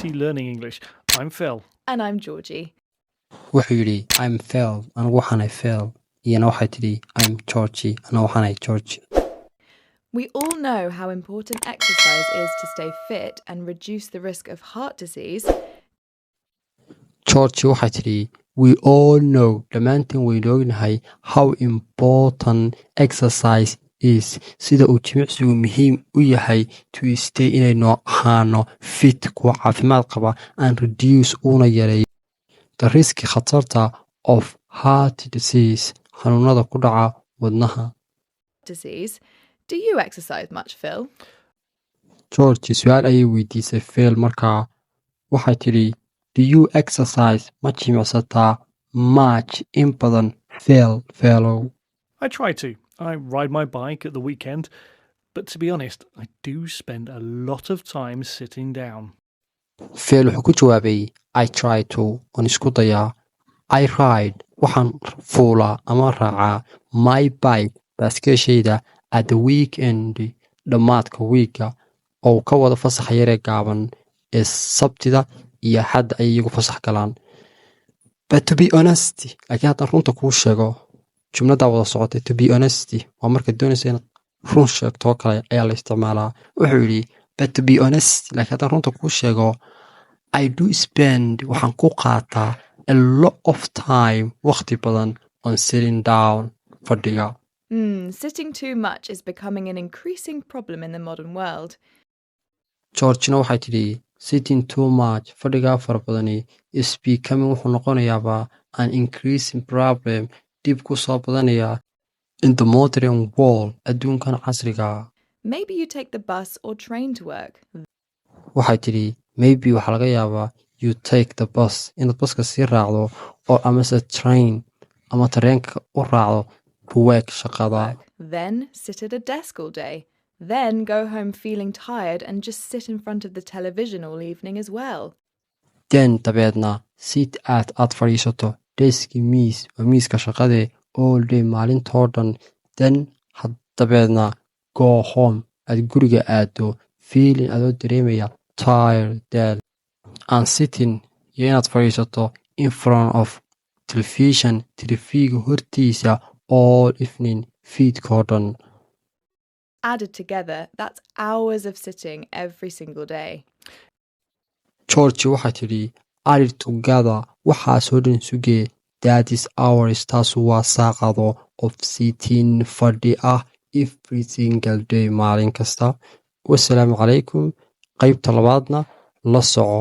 BBC Learning English. I'm Phil. And I'm Georgie. Wuxuu yidhi, "I'm Phil," anigu waxaanay Phil. Iyana waxay tidhi, "I'm Georgie," ana waxaanay Georgie. We all know how important exercise is to stay fit and reduce the risk of heart disease. Georgie waxay tidhi, "We all know," dhammaanteen waynu ognahay, "how important exercise is," sida uu jimicsigu muhiim u yahay, "to stay," inaynu ahaano, "fit," kuwa caafimaad qaba, "and reduce," uuna yareeyo, "the risk," khatarta, "of heart disease," xanuunada ku dhaca wadnaha. Disease. Do you exercise much, Phil? George su-aal ayay weydiisay Phil. Markaa waxay tidhi, "Do you exercise," ma jimicsataa, "much," in badan, Phil, Philow? I try to. I ride my bike at the weekend, but to be honest, I do spend a lot of time sitting down. Phil wuxuu ku jawaabay, "I try to," waan isku dayaa, "I ride," waxaan fuulaa ama raacaa, "my bike," baaskiishayda, "at the weekend," dhammaadka wiigga, oo ka wada fasaxa yaree gaaban ee Sabtida iyo Axadda ay iyagu fasax galaan. "But to be honest," laakiin haddaan runta kuu sheego. Jumladaa wada socotay, "to be honest," waa markaad doonaysa inaad run sheegtoo kale ayaa la isticmaalaa. Wuxuu yidhi, "But to be honest," laakiin haddaan runta kuu sheego, "I do spend," waxaan ku qaataa, "a lot of time," waqti badan, "on sitting down," fadhiga. Sitting too much is becoming an increasing problem in the modern world. Georgina waxay tidhi, "Sitting too much," fadhigaa fara badani, "is becoming," wuxuu noqonayaaba, "an increasing problem," dhib ku soo badanaya, "in the modern world," adduunkan casriga. Maybe you take the bus or train to work. Waxay tidhi, "Maybe," waxaa laga yaabaa, "you take the bus," inaad baska sii raacdo, oo amase "train," ama tareenka u raacdo, "to work," shaqada. Then sit at a desk all day. Then go home feeling tired and just sit in front of the television all evening as well. "Then," dabeedna, "sit at," aad fadhiisato, "desk," miis, waa miiska shaqadee, "all day," maalintoo dhan. "Then," dabeedna, "go home," aad guriga aado, "feeling," adoo dareemaya, "tired," daal, "and sitting," iyo inaad fadhiisato, "in front of television," telefiga hortiisa, "all evening," fiidkoo dhan. Added together, that's hours of sitting every single day. George waxay tidhi, "Added together," waxaasoo dhan sugee, "that is hours," taasu waa saacado, "of sitting," fadhi ah, "every single day," maalin kasta. Wasalaamu calaykum. Qaybta labaadna la soco.